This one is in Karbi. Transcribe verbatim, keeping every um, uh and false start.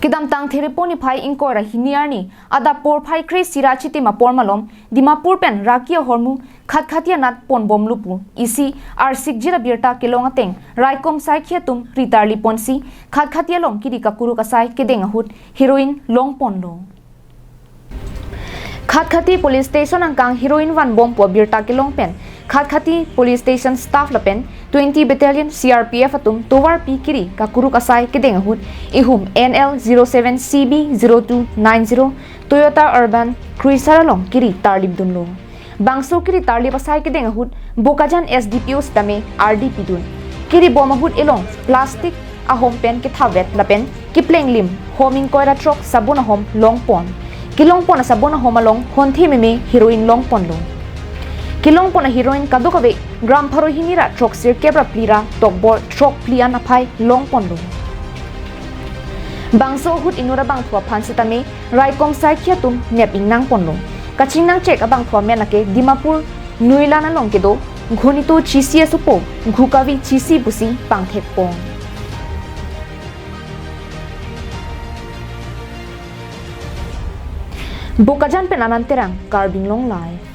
Kedamtang Therepo niphai ingkoi ra hini arni adap porphai kre-isi ra chitim apor malom Dimapur pen raki ahormu Khatkhati anat ponbomlo pu isi arsikjir abirta kelong ateng raikom saikhi atum ri tarliponsi Khatkhati along kiri kakuruk asai kedeng ahut heroin longponlo. Khatkhati Police Station angkang heroin vanbom pu abirta kelong pen Khatkhati Police Station staff lapen twenty Battalion C R P F atum tovarpi kiri kakuruk asai kedeng ahut ihum N L zero seven C B zero two nine zero Toyota Urban Cruiser along kiri tarlipdunlo. Bangso kiri tarlip asai kedeng ahut Bokajan S D P O sitame ardi pidun. Kiribom ahut elong plastic ahom pen kethavet lapen keplenglim hom ingkoi ra throk sabon ahom longpon. Kelongpon asabon ahom along honthe meme heroin longponlo. Kelongpon aheroin kadokave gram pharo hini ra throksirkep ra phli ra tokbor throk phli an aphai longponlo. Bangso ahut inut abangphu aphan sitame raikom saikhi atum nep ingnangponlo. Kachingnangchek abangphu amen ake Dimapur Nuilan along kedo Ghunito Chisi asopo Ghukavi Chisi pusi pangthekpon. Bokajan pen Anand Terang, Karbi Anglong Live.